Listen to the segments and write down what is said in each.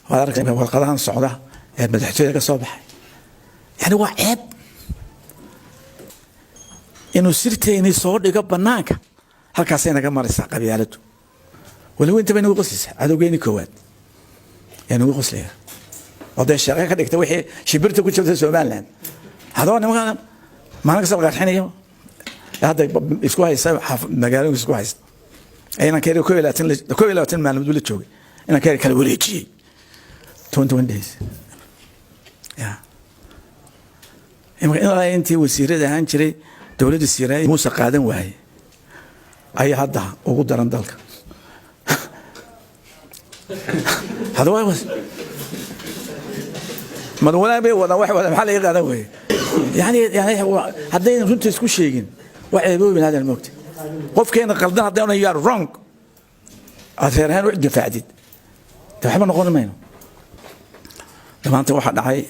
Waad arkaysaa warqadahan socda ee madaxtooyada ka soo baxay. Yani waa ceeb inuu sirteeni soo dhigo banaanka. Halkaasay naga maraysaa qabyaaladu. Weliba inta bay nagu qoslaysaa. Cadowgeeni koowaad yaa nagu qoslaya oo dee sheeqo ka dhigta wixii shibirta ku jirta Somaliland. Haddaba nimankan maalin kasta la qarxinayo, hadda isku haysta magaalooyinka isku haysta, inanka yar 21 maalmood la joogay, inanka yar kala wareejiyey 21 days. Ya imika in intii wasiirada ahaan jiray dowladda Siiraay Muuse qaadan waaye ayaa hadda ugu daran dalka. Hadda mad wanaag bay wadaan, wax wadaan maxaa laga qaadan weeye? Yani haddaynan runta isku sheegin, waa ceeboobin hadan moogta. Qofkeena qaldan haddayna "You are wrong" aad reer ahaan u difaacdid, de waxba noqon mayno. Maanta waxaa dhacay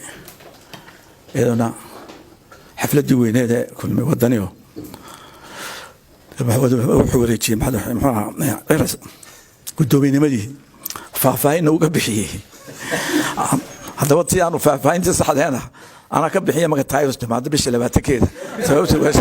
iyaduna xafladdii weyneed ee Kulmay Wadaniyo wuxuu wareejiyey, muxuu ahaa, Ciras guddoominnimadii, faahfaahinna uga bixiyey. Haddaba si aanu faahfaahintii saxdeena anaa ka bixiya marka taayos timaado bisha 20-keeda. Sababta waa